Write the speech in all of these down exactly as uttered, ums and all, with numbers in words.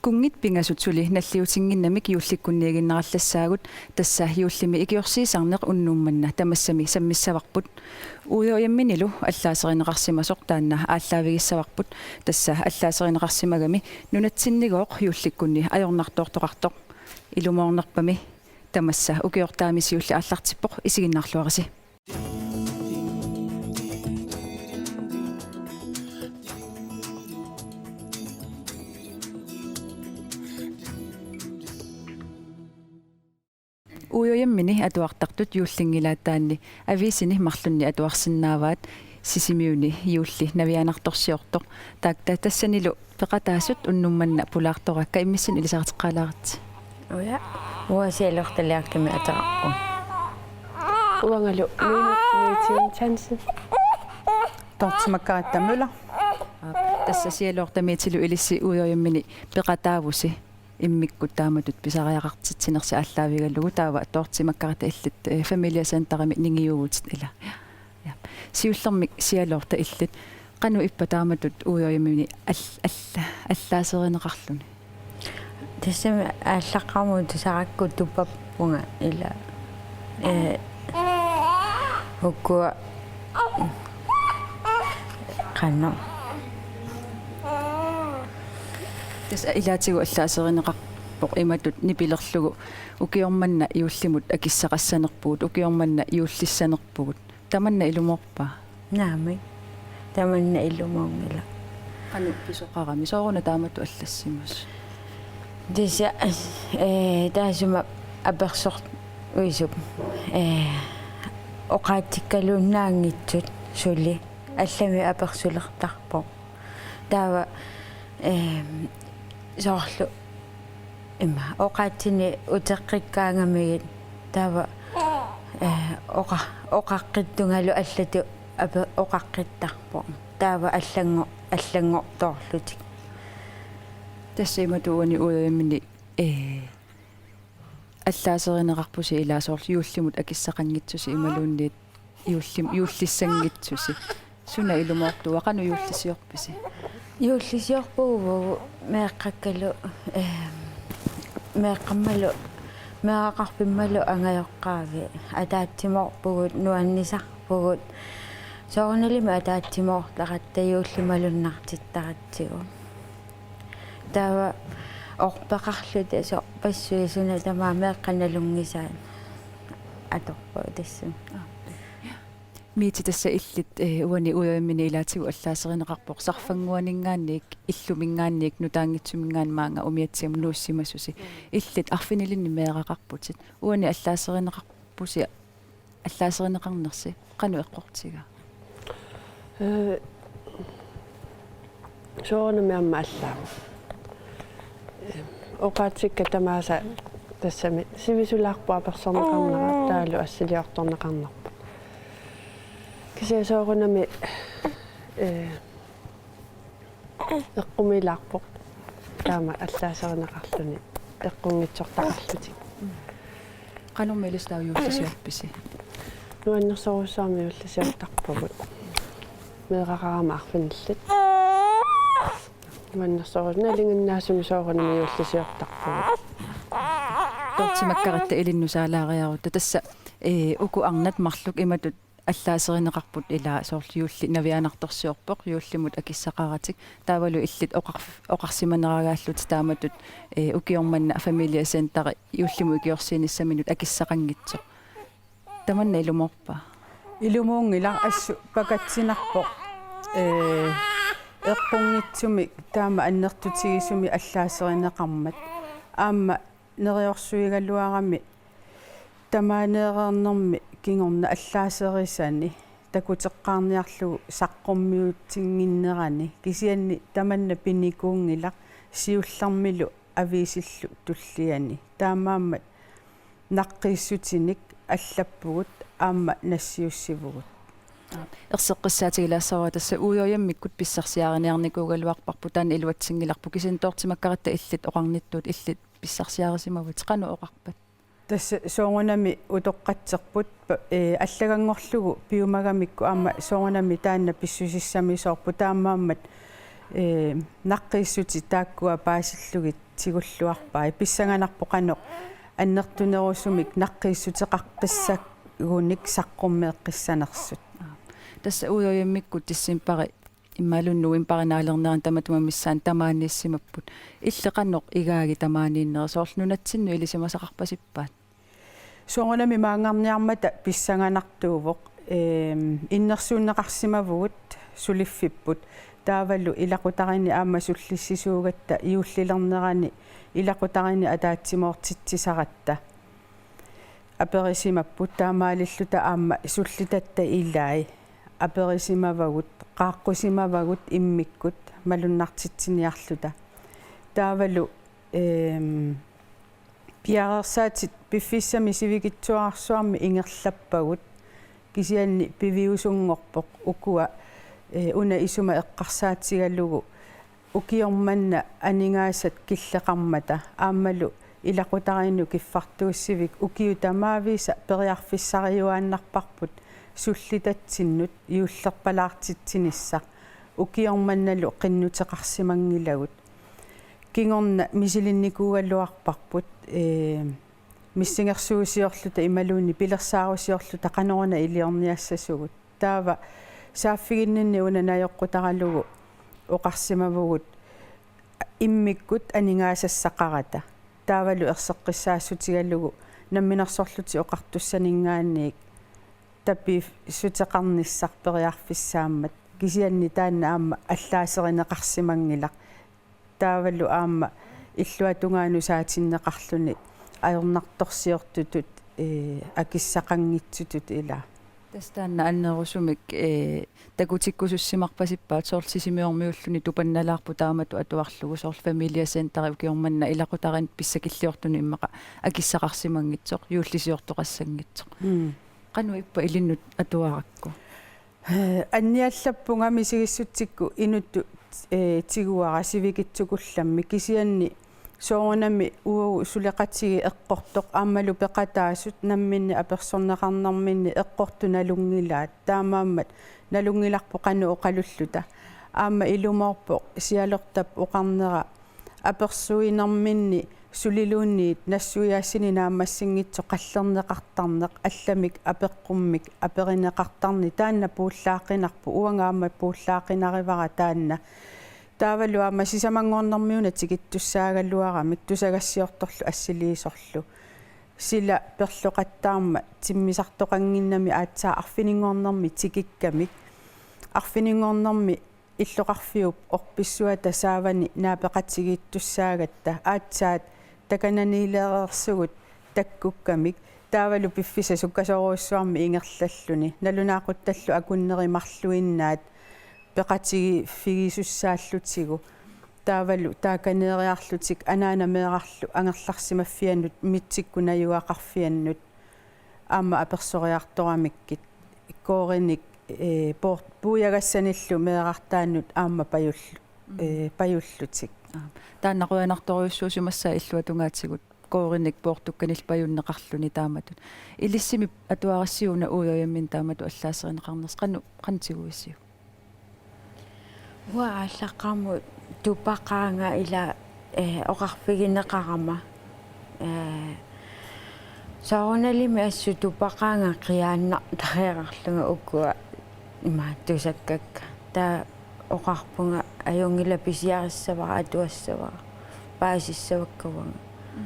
Kunngiit pingasut suli nalliutinnginnamik juullikkunniiginnarallassaagut, tassa juullimi ikiorsiisarneq unnuk manna tamassami sammissavarput. Udoorhjemminilu allaaserineqarsimasoq taanna aallaavigissavarput, tassa allaaserineqarsimagami nunatsinnigooq juullikkunni ajornartoortoqartoq. Ilumoornerpami tamassa ukiortaami siulleq aallartippoq, isiginnaarluarisi. Udoorhjemmini atuartartut juullinngilaat taanni aviisini marlunni atuarsinnaavaat, Sisimiuni juulli navianartorsiortoq. Taakku tassanilu peqataasut unnuk manna pulaartoraakka, immissinnut ilisariteqqaalaarassi. Uanga, uanga Sialuarta Lerchimik ateqarpunga. Uangalu Miiti, Miiti Hansen. Dorthe Margrethe Møller. Tassa Sialuarta Miitilu ilissi udoorhjemmini peqataavusi, immikkut taamatut pisariaqartitsinersi aallaavigalugu. Taava Dorthe Margrethe, illit, eh, familiecenterimi ningiuvutit, ilaa? Ja. Siullermik Sialuarta, illit qanoq ippa taamatut udoorhjemmini all-, all-, allaaserineqarluni? Tassami aallaqqaammut tusarakku tupappunga, ilaa. Eh, ukua qanoq. Tassa ilaatigut allaaserineqarpoq imatut nipilerlugu: ukioq manna juullimut akissaqassanerpugut, ukioq manna juullissanerpugut. Tamanna ilumoorpa? Naamik. Tamanna ilumoorngilaq. Qanoq pisoqarami, sooruna taamatut allassimasoq? Tassa, eh, taassuma apersortuisup, eh, oqaatsikkaluunnaanngitsut suli allamik apersulertarpoq. Taava, eh, soorlu ima oqaatsinik uteqqikkaangamigit taava, eh, oqa-, oqaqqittungalu allatut ape-, oqaqqittarpoq. Taava allanngor-, allanngortoorlutik. Tassa imatut uani udoorhjemmini, eh, allaaserineqarpusi, ilaa, soorlu juullimut akissaqanngitsusi imaluunniit juullim-, juullissanngitsusi. Suna ilumoortua, qanoq juullisiorpisi? Juullisiorpugut meeqqakkalu, eh, meeqqammalu, meeraqarfimmalu angajoqqaavi. Ataatsimoorpugut, nuannisarpugut. Soorunalimi ataatsimoortaratta juulli malunnartittaratsigu. Taava orpeqarluta sorpassuit suna tamaat meeqqat nalunngisaat atorpagut tassami. Miiti, tassa illit, eh, uani udoorhjemmini ilaatigut allaaserineqarpoq, sarfannguaninngaanniit, illuminngaanniit, nutaanngitsuminngaanniit maanga umiatsiamut nuussimasusi. Illit arfinilinnik meeraqarputit. Uani allaaserineqarpusi, allaaserineqarnersi qanoq eqqortigaa? Eh, soorunami aamma allaammat. Eh, oqaatsikka tamaasa tassami sivisulaarput apersorneqarnera, taavalu assiliortorneqarnerput. Kisianni soorunami, eh, eqqumiilaarpoq taama allaaserineqarluni eqqunngitsortaqarlutik. Qanormi ilissi taava juullisiorpisi? Nuannersorujussuarmik juullisiortarpugut. Meeraqarama arfinillit. Nuannersorujussuarmik nalinginnaasumik soorunami juullisiortarpugut. Dorthe Margrethe, ilinnut saalaariarutta, tassa, eh, uku arnat marluk imatut allaaserineqarput, ilaa, soorlu juulli navianartorsiorpoq, juullimut akissaqaratik. Taavalu illit oqarf-, oqarsimaneragaallutit taamatut, eh, ukioq manna familiecenteri juullimut ikiorsiinissaminut akissaqanngitsoq. Tamanna ilumoorpa? Ilumoorngilaq, assut pakatsinarpoq, eh, eqqunngitsumik taama annertutigisumik allaaserineqarmat. Aamma neriorsuigaluarami tamaaneereernermi kingorna allaaserisani takuteqqaarniarlugu saqqummiutinnginnerani, kisianni tamanna pinikuunngilaq siullermilu aviisillu tulliani. Taamaammat naqqiissutinik allappugut aamma nassiussivugut. Erseqqissaatigilaassavarput, tassa udoorhjemmikkut pissarsiariniarnikuugaluarparput, taanna iluatsinngilarput, kisianni Dorthe Margrethe, illit oqarnittut illit pissarsiarisimavatit, qanoq oqarpat? Tassa soorunami utoqqatserput, pa-, eh, allaganngorlugu piumagamikku aamma soorunami taanna pissusissamisoorpoq, taamaammat Ee, naqqiissutit taakkua paasillugit tigulluarpai. Pissanganarpoq qanoq annertunerusumik naqqiissuteqaqqissagunik saqqummeeqqissanersut. Tassa uagut ajoramikkut decembari imaluunniit novembari naalernerani tamatuma missaani tamaaniissimapput. Illit qanoq igaagit tamaaniinnerit, soorlu nunatsinnut ilisimasaqarpasippat? Soorunami maanngarniarmata pissanganartuuvoq, eem, innersuunneqarsimavugut suliffipput. Taavalu ilaqutariinni aamma sullissisuugatta juullilernerani ilaqutariinni ataatsimoortitsisaratta aperisimapput, taamaalilluta aamma sullitatta ilai aperisimavagut, qaaqqusimavagut immikkut malunnartitsiniarluta. Taavalu, eem, piareersaatit piffissami sivikitsuararsuarmi ingerlappagut, kisianni piviusunngorpoq ukua, ee, una isuma eqqarsaatigalugu ukioq manna aningaasat killeqarmata aammalu ilaqutariinnut kiffartuussivik ukiut tamaavisa periarfissariuaannarparput sullitatsinnut juullerpalaartitsinissaq, ukioq mannalu qinnuteqarsimanngilagut. Kingorna misilinnikuugaluarparput, ee, missingersuusiorluta imaluunniit pilersaarusiorluta qanoruna iliorniassasugut. Taava saaffiginninni una najoqqutaralugu oqarsimavugut immikkut aningaasassaqarata. Taavalu erseqqissaassutigalugu namminersorlutik oqartussaninngaanniit tapiissuteqarnissaq periarfissaammat. Kisianni taanna aamma allaaserineqarsimanngilaq. Taavalu aamma illuatungaanut saatinneqarluni ajornartorsiortutut, ee, akissaqanngitsutut ilaa. Tassa taanna annerusumik, ee, takutikkusussimarpasippat, soorlu Sisimiormiulluni tupannalaarpoq taamatut atuarlugu, soorlu familiecenteri ukioq manna ilaqutariinnut pissakilliortunut immaqa akissaqarsimanngitsoq, juullisiortoqassanngitsoq. Mm. Qanoq ippa ilinnut atuarakku? Anniallappunga misigissutsikkut inuttut, ee, tiguara sivikitsukullammik, kisianni soorunami uagut suleqatigiit eqqortoq aammalu peqataasut namminneq apersorneqarnerminni eqqortut nalunngilaat. Taamaammat nalunngilarput qanoq oqalulluta. Aamma ilumoorpoq Sialortap oqarnera apersuinerminni suliluunniit nassuiaassineq naammassinngitsoq qallerneqartarneq, allamik apeqqummik aperineqartarneq, taanna puullaaqqinarpoq, uanga aamma puullaaqqinarivara taanna. Taavalu aamma sisamanngornermiuna tikittussaagaluaramik tusagassiortorlu assiliisorlu. Sila perloqattaarmat timmisartoqannginnami aatsaat arfininngornermi tikikkamik. Arfininngornermi illoqarfiup orpissuata saavani naapeqatigiittussaagatta aatsaat takananiilereersugut takkukkamik, taavalu piffissaq sukkasoorujussuarmik ingerlalluni, nalunaaquttallu akunneri marluinnaat peqatigiiffigisussaallutigit, taavalu taakaneeriarlutik anaana meerarlu angerlarsimaffiannut mitsikkut najugaqarfiannut aamma apersoriartoramikkit, koorinik, ee, poor-, puiagassanillu meerartaannut aamma pajul-, mm, ee, pajullutik. Aap. Taanna qujanartorujussuusimassaaq illuatungaatigut koorinik poortukkanillu pajunneqarluni taamatut. Ilissimi atuarissiuk una uagut taamatut allaaserineqarnersoq, qanoq, qanoq tiguisiuk? Uanga aallaqqaammut tupaqaanga ila, ee, oqarfigineqarama. Ee, soorunalimi assut tupaqaanga qiaannartariaqarlunga ukua imaattusakkakka. Taava oqarpunga ajunngilaq pisiarissavara, atuassavara, paasissavakka uanga. Mm.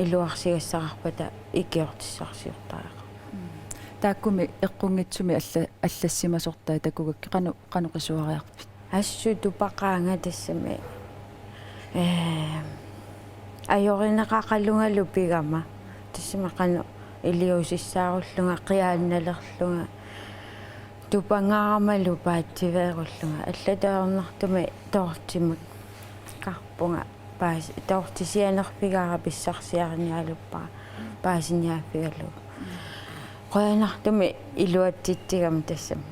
Iluarsigassaqarpata ikiortissarsiortariaqarpoq. Mm. Taakkumi eqqunngitsumik alla-, allassimasortai takugakkit, qanoq, qanoq qisuariarpit? Assut tupaqaanga tassami, ee, ajorineqaqalungalu pigama. Tassami qanoq iliuusissaarullunga, qiaannalerlunga, tupangaaramalu paatsiveerullunga. Allatut ajornartumik toortimut karpunga. Paas-, toortisianerfigaara pissarsiarinialuppara paasiniaaffigalugu. Qujanartumik iluatsitsigama tassami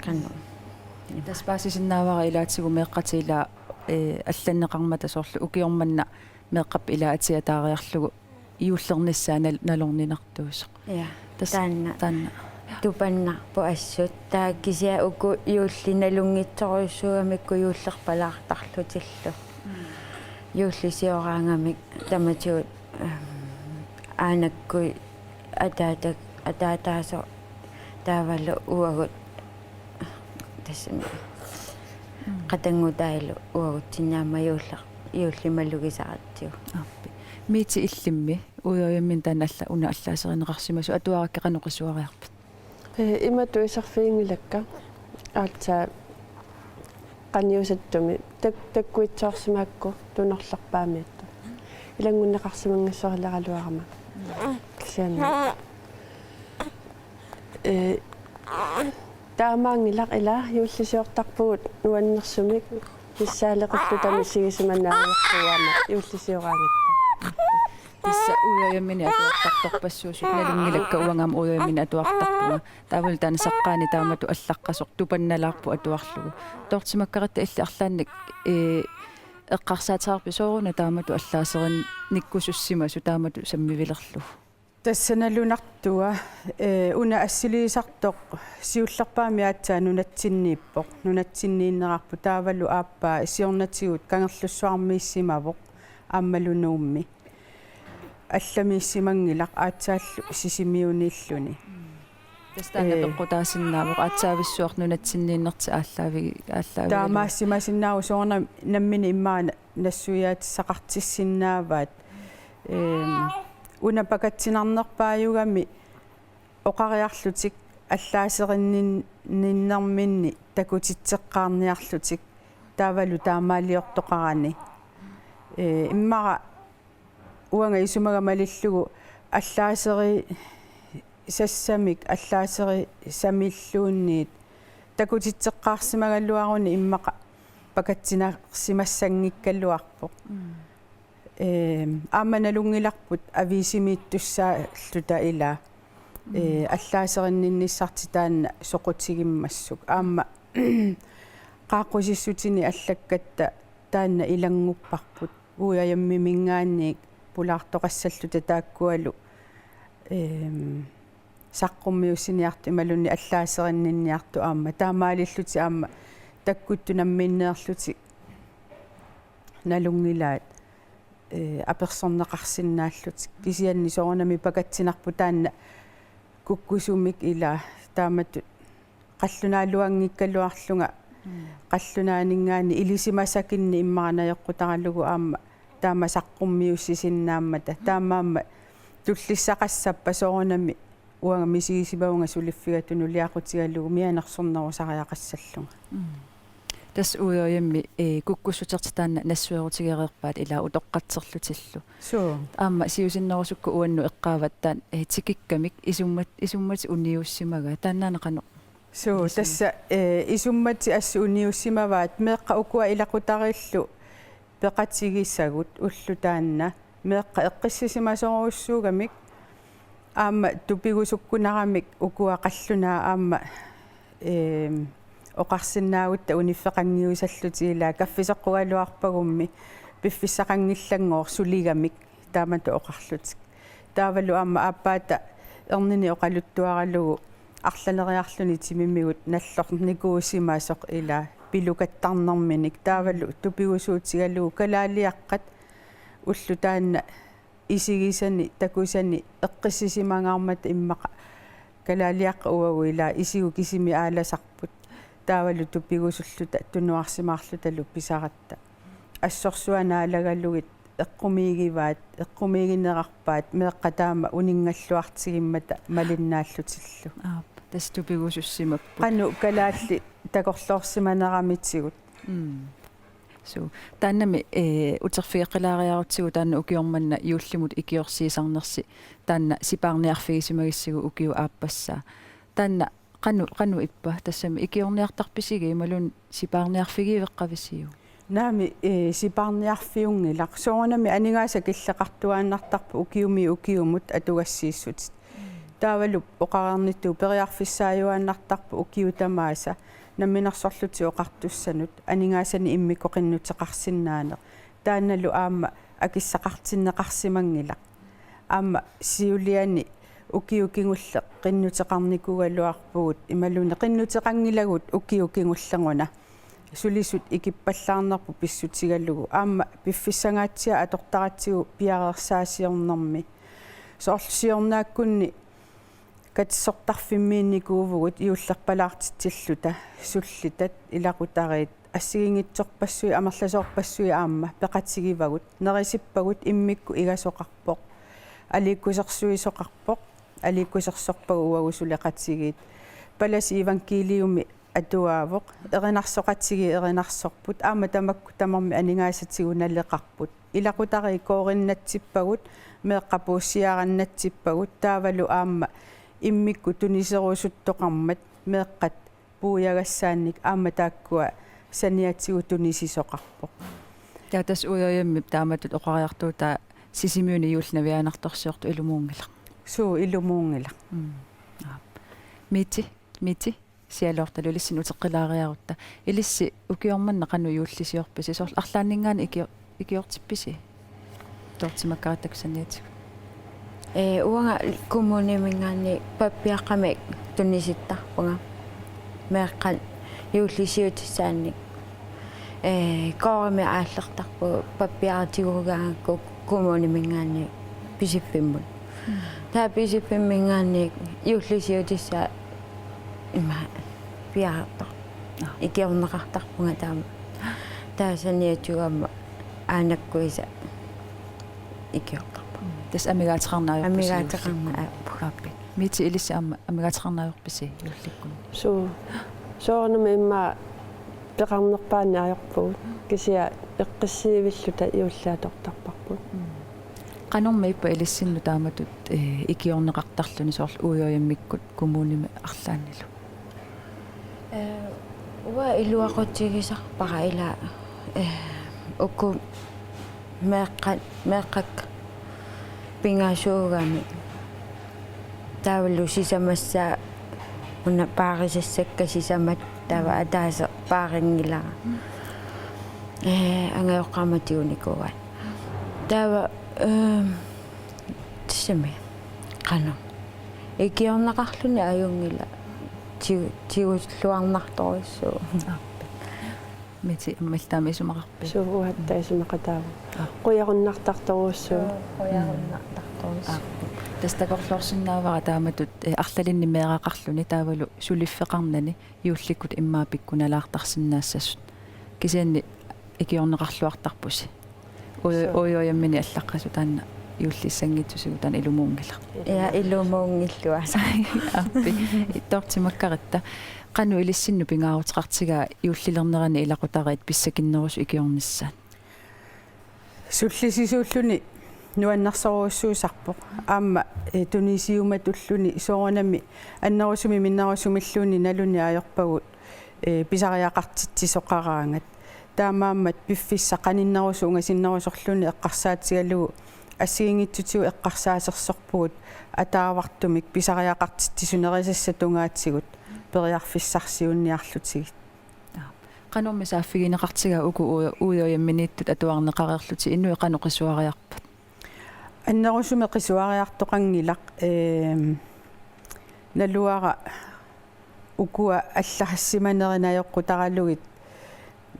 qanoq. Tassa paasisinnaavara ilaatigut meeqqatit ila, ee, allanneqarmata soorlu ukioq manna meeqqap ila atiataariarlugu juullernissaa nal-, nalorninartuusoq. Ja, tassa taanna. Taanna. Tupannarpoq assut. Taava kisianni uku juulli nalunngitsorujussuugamikku juullerpalaartarlutillu. Juulli sioraangamik tamatigut, ehm, aanakkut ataatak-, ataataasoq taavalu uagut tassami qatanngutaalu uagutsinni aamma juuller-, juulli malugisaratsigu. Aappi. Miiti, illimmi Udoyamini taanna alla-, una allaaserineqarsimasoq atuarakku qanoq qisuariarpat? Ee, imatut iserfiginngilakka. Aatsaat qaniusattumik tak-, takkuitsoorsimagakku tunorlerpaamiittut. Ilanngunneqarsimanngissorileraluarama. Kisianni. Ee, taamaanngilaq, ila juullisiortarpugut nuannersumik, kissaaleqilluta misigisimanaaviarpugut aamma juullisioraangatta. Tassa Udoyamini atuartartorpassuusut nalunngilakka, uanga aamma Udoyamini atuartarpunga. Taavalu taanna saqqaani taamatut allaqqasoq tupannalaarpoq atuarlugu. Toortimakkaratta illit arlaannik, ee, eqqarsaateqarpit sooruna taamatut allaaserinnikkusussimasoq taamatut sammivilerlugu? Tassa nalunartua, ee, una assiliisartoq siullerpaamik aatsaat nunatsinniippoq, nunatsinniinnerarpoq, taavalu aappaa siornatigut Kangerlussuarmiissimavoq aammalu Nuummi. Allamiissimanngilaq aatsaallu Sisimiuniilluni. Tassa taanna, ee, peqqutaasinnaavoq, aatsaavissuaq nunatsinniinnertik aallaavi-, aallaavigalugu. Taamaassimasinnaavoq, soorunami nammineq immaqa nassuiaatissaqartissinnaavaat. Ehm, una pakatsinarnerpaajugami oqariarlutik allaaserinnin-, ninnerminni takutitseqqaarniarlutik taavalu taamaaliortoqarani. Ee, immaqa uanga isumaga malillugu allaaserisassamik, allaaserissamilluunniit takutitseqqaarsimagaluaruni immaqa pakatsinarsimassanngikkaluarpoq. Mm. Ehm, aamma nalunngilarput aviisimiittussaalluta, ila, mm, ee, allaaserinninnissartik taanna soqutigimmassuk. Aamma qaaqqusissutinik allakkatta taanna ilanngupparput. Udoyamiminngaanniit pulaartoqassalluta taakkualu, ehm, saqqummiussiniartut imaluunniit allaaserinninniartut aamma. Taamaalillutik aamma takkuttut namminneerlutik nalunngilaat, ee, apersorneqarsinnaallutik. Kisianni soorunami pakatsinarpoq taanna kukkusumik, ila taamatut qallunaaluanngikkaluarlunga, mm, qallunaaninngaanniit ilisimasakinnik immaqa najoqqutaralugu aamma taama saqqummiussisinnaammata. Taamaammat tullissaqassappat soorunami uanga misigisimavunga suliffiga tunuliaqutigalugu mianersornerusariaqassallunga. Mm. Tassa Udoyami, ee, kukkussutertik taanna nassuerutigereerpaat, ila, utoqqatserlutillu. Suu. Aamma siusinnerusukkut uannut eqqaavat taanna, ee, tikikkamik isummat-, isummatik uniussimagaat. Taannaana qanoq? Suu, ilisimavat? Tassa, ee, isummatik assut uniussimavaat, meeqqat ukua ilaqutariillu peqatigisagut ulloq taanna. Meeqqat eqqissisimasorujussuugamik aamma tupigusukkunaramik ukua qallunaat aamma, eem, oqarsinnaagutta uniffeqanngiusallutik, ila, kaffisoqqugaluarpagummi piffissaqanngillanngooq suligamik taamatut oqarlutik. Taavalu aamma aappaata erninik oqaluttuaralugu arlaleriarluni timimigut nallornikuusimasoq, ila, pilukattarnerminik. Taavalu tupigusuutigalugu kalaaliaqqat ulloq taanna isigisani, takusani eqqissisimangaarmata immaqa kalaaliaqqat uagut, ila, isigut kisimik aalasarput. Taavalu tupigusulluta tunuarsimaarlutalu pisaratta. Assorsuaq naalagalugit eqqumiigivaat, eqqumiiginerarpaat meeqqat taama uninngalluartigimmata malinnaallutillu. Aap, tassa tupigusussimapput. Qanoq kalaallit takorloorsimaneramitigut. Mm. Suu. Taannami, ee, uterfigeqqilaariarutsigu taanna ukioq manna juullimut ikiorsiisarnersi taanna sipaarniarfigisimagissigu ukiup aappassaa. Taanna qanoq, qanoq ippa, tassami ikiorniartarpisigit imaluunniit sipaarniarfigiveqavisiuk? Naamik, ee, sipaarniarfiunngilaq. Soorunami aningaasat killeqartuaannartarput ukiumiit ukiumut atugassiissutit. Taavalu oqareernittut periarfissaajuaannartarpoq ukiut tamaasa namminersorlutik oqartussanut aningaasanik immikkoqinnuteqarsinnaaneq. Taannalu aamma akissaqartinneqarsimanngilaq. Aamma siuliani Ukioq kingulleq qinnuteqarnikuugaluarpugut imaluunniit qinnuteqanngilagut ukioq kingulleruna. Sulisut ikippallaarnerput pissutigalugu aamma piffissangaatsiaq atortaratsigu piareersaasiornermi. Soorlu siornaakkunni katersortarfimmiinnikuuvugut juullerpalaartitsilluta sullitat ilaqutariit assigiinngitsorpassuit amerlasoorpassuit aamma peqatigivagut, nerisippagut immikkut igasoqarpoq, aliikkusersuisoqarpoq, aliikkusersorpagut uagut suleqatigiit. Palasi iivangkiiliumi atuaavoq, erinarsoqatigiit erinarsorput, aamma tamakku tamarmik aningaasatigut naleqarput. Ilaqutariit koorinnatsippagut, meeqqat puussiarannatsippagut, taavalu aamma immikkut tuniserusuttoqarmat meeqqat puiagassaannik aamma taakkua saniatigut tunisisoqarpoq. Taava tassa Ujoojammi taamatut oqariartuutaa Sisimiuni juullip navianartorsiortoq ilumuunngilaq. Suu, ilumuunngilaq. Mm. Aap. Miti, Miti, Sialoortalu ilissinnut uteqqilaariarutta. Ilissi ukioq manna qanoq juullisiorpisi? Soorlu arlaanninngaanniit ikio-, ikiortippisi? Toortimakkaratta saniatigut. Ee, uanga kommuniminngaanniit pappiaqqamik tunisittarpunga. Meeqqat juullisiutissaannik. Ee, koorimi aallertarpugut pappiaraq tigugaangakku kommuniminngaanniit Pisiffimmut. Mm. Taava Pisiffimminngaanniit juullisiutissaa ima piaartoq. Aa. Ikiorneqartarpunga taama. Taava saniatigut aamma aanakkuisa ikiortarpunga. Tassa amigaateqarneq ajorpisi juullikkut? Amigaateqarneq ajorpunga. Aappi. Miti, ilissi aamma amigaateqarneq ajorpisi juullikkunni? Suu. Soorunami immaqa peqarnerpaanni ajorpugut. Kisianni eqqissiivilluta juulli atortarparput. Mm. Qanormi ippa ilissinnut taamatut, ee, ikiorneqartarluni soorlu Ujoojammikkut kommunimi arlaannilu? Ee, uanga iluaqutigisarpara ila, ee, uku meeqqat, meeqqakka pingasuugamik. Taavalu sisamassaat una paarisassakka sisamat taava ataaseq paarinngilara. Ee, angajoqqaama tigunikuuaat. Taava, ee, tassami qanoq. Ikiorneqarluni ajunngilaq ti-, tigulluarnartorujussuuvoq. Aappi. Miti, aamma illit taama isumaqarpit? Suu, uatta isumaqataavunga. Aap. Qujarunnartartorujussuuvoq. Suu, qujarunnartartorujussuuvoq. Aap. Tassa takorloorsinnaavara taamatut, ee, arlalinnik meeraqarluni taavalu suliffeqarnani juullikkut immaqa pikkunalaartarsinnaassasut. Kisianni ikiorneqarluartarpusi. Ujo-, Suu. Ujoojamminik allaqqasut taanna juullissanngitsusigut taanna ilumuunngilaq. Ja, ilumuunngilluinnarpoq. Aappi. Toortimakkaratta. Qanoq ilissinnut pingaaruteqartigaa juullilernerani ilaqutariit pissakinnerusut ikiornissaat? Sullisisuulluni nuannersorujussuusarpoq. Aamma, ee, tunisiumatulluni soorunami annerusumik minnerusumilluunniit naluneq ajorpagut, ee, pisariaqartitsisoqaraangat. Taamaammat piffissaq qaninnerusoq ungasinnerusorluunniit eqqarsaatigalugu assigiinngitsutigut eqqarsaasersorpugut ataavartumik pisariaqartitsisut nerisassat tungaatigut periarfissarsiuunniarlutigit. Aa. Qanormi saaffigineqartigaa uku Ujo-, Ujoojammiiniittut atuarneqareerlutik, inuit qanoq qisuariarpat? Annerusumik qisuariartoqanngilaq, eem, naluara ukua allassimanerit najoqqutaralugit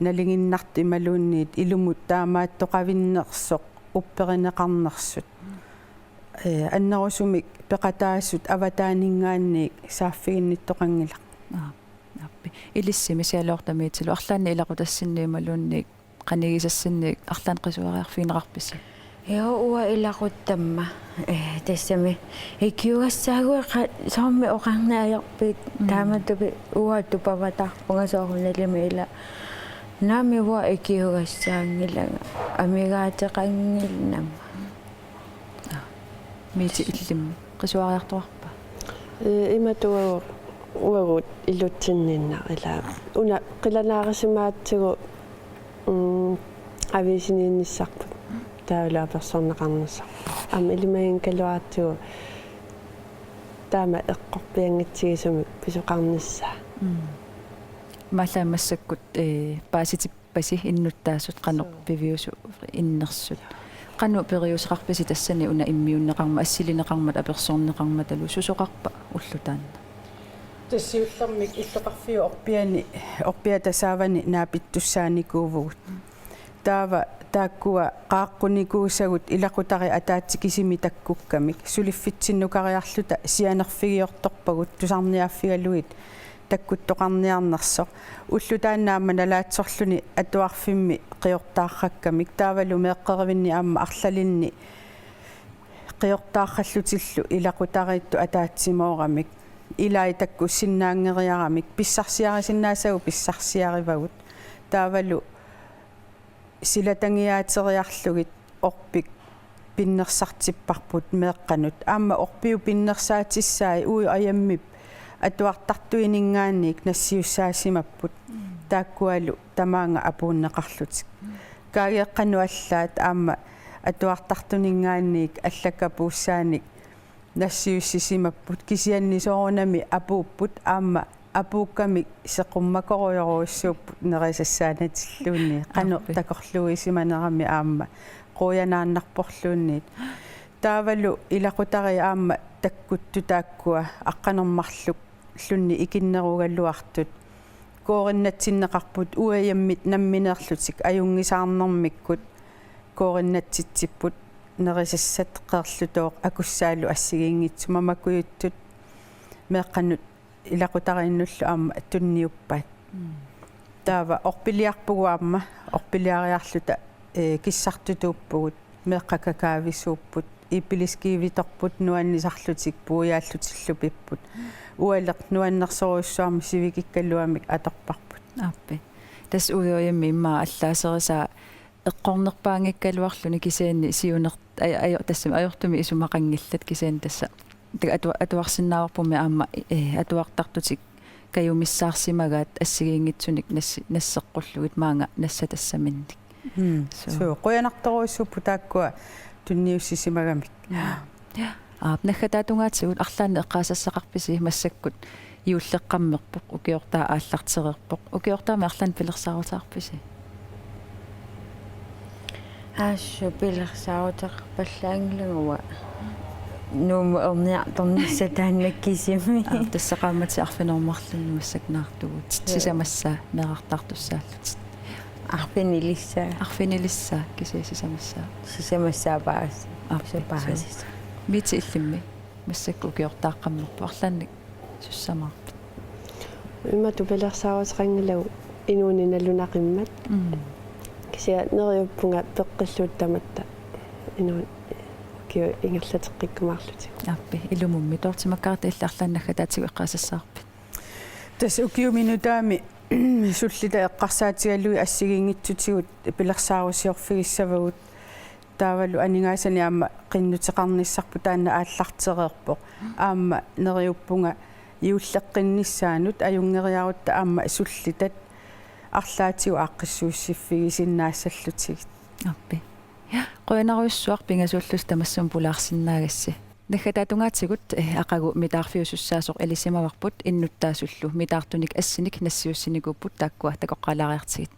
nalinginnartut imaluunniit ilumut taamaattoqavinnersoq upperineqarnersut. Ee, annerusumik peqataasut avataaninngaanniit saaffiginnittoqanngilaq. Aa, aappi. Ilissimi Sialoortamiitilu arlaannik ilaqutassinnik imaluunniit qanigisassinnik arlaannik qisuariarfigineqarpisi? Joo, uanga ilaquttamma. Ee, tassami ikiugassaagut qa-, soormi oqarneq ajorpit, mm, taamatut uanga tupavataarpunga soorunalimi ila. Naamik uanga ikiugassaanngilanga amigaateqanngilanga. Aa. Miiti, illimmi qisuariartuarpa? Ee, imatut uagut, uagut ilutsinninnaq ila. Una qilanaarisimagatsigu, mm, aviisiniinnissarput. Taavalu apersorneqarnissarput. Aamma ilimaginngilaaratsigu taama eqqorpianngitsigisumik pisoqarnissaa. Mm. Imaallaat massakkut, ee, paasitip- pasi innuttaasut qanoq, suu, piviusut innersut. Qanoq periuseqarpisi tassani una immiunneqarmat, assilineqarmat, apersorneqarmatalu, susoqarpa ulloq taanna? Tassa siullermik illoqarfiup orpiani, orpiata tassavani naapittussaanikuuvugut. Taava taakkua qaaqqunikuusagut ilaqutariit ataatsip kisimi takkukkamik, suliffitsinnukariarluta sianerfigiortorpagut tusarniaaffigalugit takkuttoqarniarnersoq. Ulloq taanna aamma nalaatsorluni atuarfimmi qiortaarrakkamik, taavalu meeqqerivinni aamma arlalinni qiortaarrallutillu ilaqutariittut ataatsimooramik, ilai takkussinnaanngeriaramik, pissarsiarisinnaasagut pissarsiarivagut. Taavalu silatangiaateriarlugit orpik pinnersartipparput meeqqanut. Aamma orpiup pinnersaatissaai uagut ajammip atuartartuininngaanniit nassiussaasimapput. Mm. Taakkualu tamaanga apuunneqarlutik. Mm. Kaageeqqanut allaat aamma atuartartuninngaanniit allakkapuussaanik nassiussisimapput, kisianni soorunami apuupput, aamma apuukkamik seqummakorujorujussuupput nerisassaanatilluunniit, qanoq Aappi. Takorluuisimanerami aamma qujanaannarporluunniit. Taavalu ilaqutariit aamma takkuttut taakkua aqqaneq-marluk lunni ikinnerugaluartut koorinnatsinneqarput uagut ajammit nammineerlutik ajunngisaarnermikkut koorinnatsitsipput nerisassat qeerlutooq akussaalu assigiinngitsut mamakujuttut meeqqanut ilaqutariinnullu aamma tunniuppaat. Mm. Taava orpiliarpugut aamma orpiliariarluta, ee, kissartutuuppugut. Meeqqat kakaavisuupput, ippiliskiivitorput nuannisarlutik puiaallutillu pipput. Ualeq nuannersorujussuarmik sivikikkaluamik atorparput. Aappi. Tassa uagut ajammi immaqa allaaserisaa eqqornerpaanngikkaluarluni kisianni siuner-, aj-, aj-, tassami ajortumik isumaqanngillat kisianni tassa. Taava atu-, atuarsinnaavarpummi aamma, eh, atuartartutik kajumissaarsimagaat assigiinngitsunik nassi-, nasseqqullugit maanga nassatassaminnik. Mm. Suu. Suu, qujanartorujussuupput taakkua tunniussisimagamik. Ja. Ja. Aap, naggataatungaatigut arlaannik eqqaasassaqarpisi massakkut juulleqqammerpoq, ukiortaa aallartereerpoq. Ukiortaami arlaannik pilersaaruteqarpisi? Assut pilersaaruteqarpallaanngilanga uanga Nuummut erniartornissaq taanna kisimi. Aap, tassa qaammatit arfineq-marlunnik massakkut naartugut. Joo. Sisamassaa meerartaartussaallutit. Arfinilissaa. Arfinilissaa, kisianni sisamassaa. Sisamassaa paas-, Aap, suu, paasissaa. Miiti illimmi massakkut ukiortaaqqammerpoq, arlaannik sussamaarpit? Imatut pilersaaruteqanngilagut inuuneq nalunaqimmat. Mm. Kisianni neriuppunga peqqilluta tamatta inuuneq ukiut ingerlateqqikkumaarlutigu. Aappi, ilumummi. Dorthe Margrethe, illit arlaannik naggataatigut eqqaasassavarpit? Tassa ukiumi nutaami sullita eqqarsaatigalugit assigiinngitsutigut pilersaarusiorfigissavagut. Taavalu aningaasanik aamma qinnuteqarnissarput taanna aallartereerpoq. Aamma neriuppunga juulleqqinnissaanut ajunngeriarutta aamma sullitat arlaatigut aaqqissuussiffigisinnaassallutigit. Aappi. Ja, qujanarujussuaq pingasuullusi tamassuma pulaarsinnaagassi. Naggataatungaatigut, eh, aqagu mitaarfiusussaasoq ilisimavarput, innuttaasullu mitaartunik assinik nassiussinikuupput, taakkua takoqqaalaariartigit.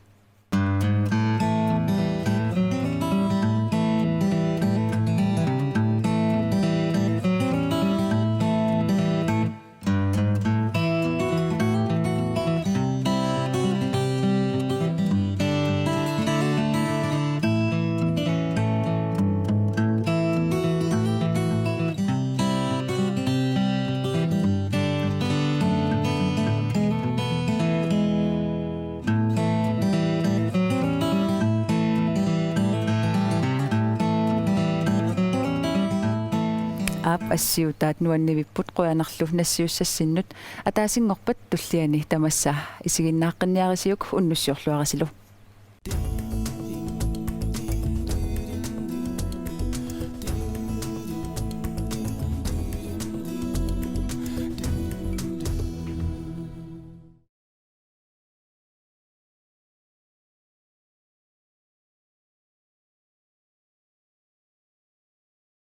Aap, assiutaat nuannivipput, qujanarlu nassiussassinnut. Ataasinngorpat tulliani tamassa isiginnaaqqinniarisiuk, unnussiorluarisilu.